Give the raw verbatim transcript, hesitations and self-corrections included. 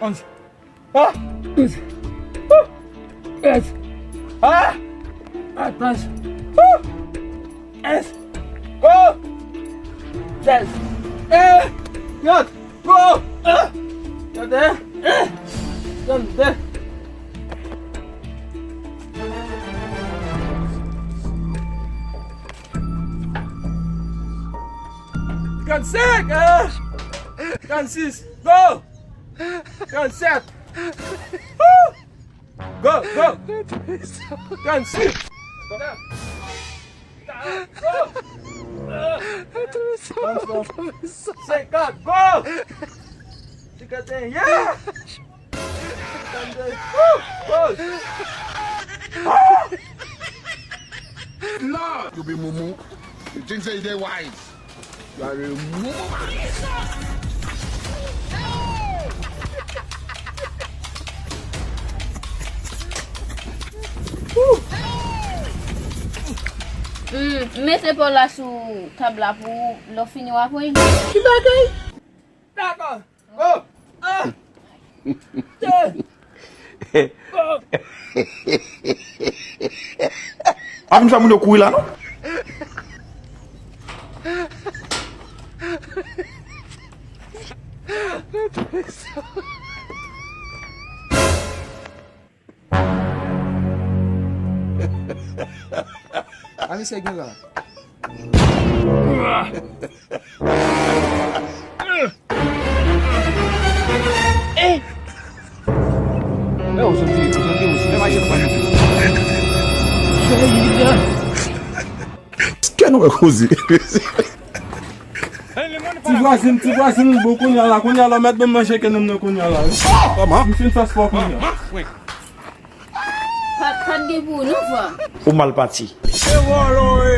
Onze. Ah! Douze. Ouh! Treize. Ah! Quatorze. Ouh! Quinze. Go! Seize. Eh! Trente. Go! Ah! Trente et un. Eh! Trente-deux. Trente-cinq. Ah! Trente-six. Go! Trente-sept. Ouh! Go, go! Trente-six. Go! Trente-neuf. Cinquante. Go! Cinquante et un. Yeah! Cinquante-deux. Ouh! Go! Ah! Lord! You be mumu. You think say you dey wise? Hmm, mete pa w la sou tab la pou lè w fini w ap pran. Ki bagay? Dakò. Go! Un, deux, go! Pa vin fè moun yo kouri la, non. A, misye gen la. Kè nou wè koze. Ti vwazin, ti vwazin, bon, kounye a la, kounye a la, mèt ban m manje ke nonm nan kounye a la. Kòman? M fin fè spò kounye a. Pa, pa t gen pou ou, non, vwa. Ou mal pati. Se vòlò, wi.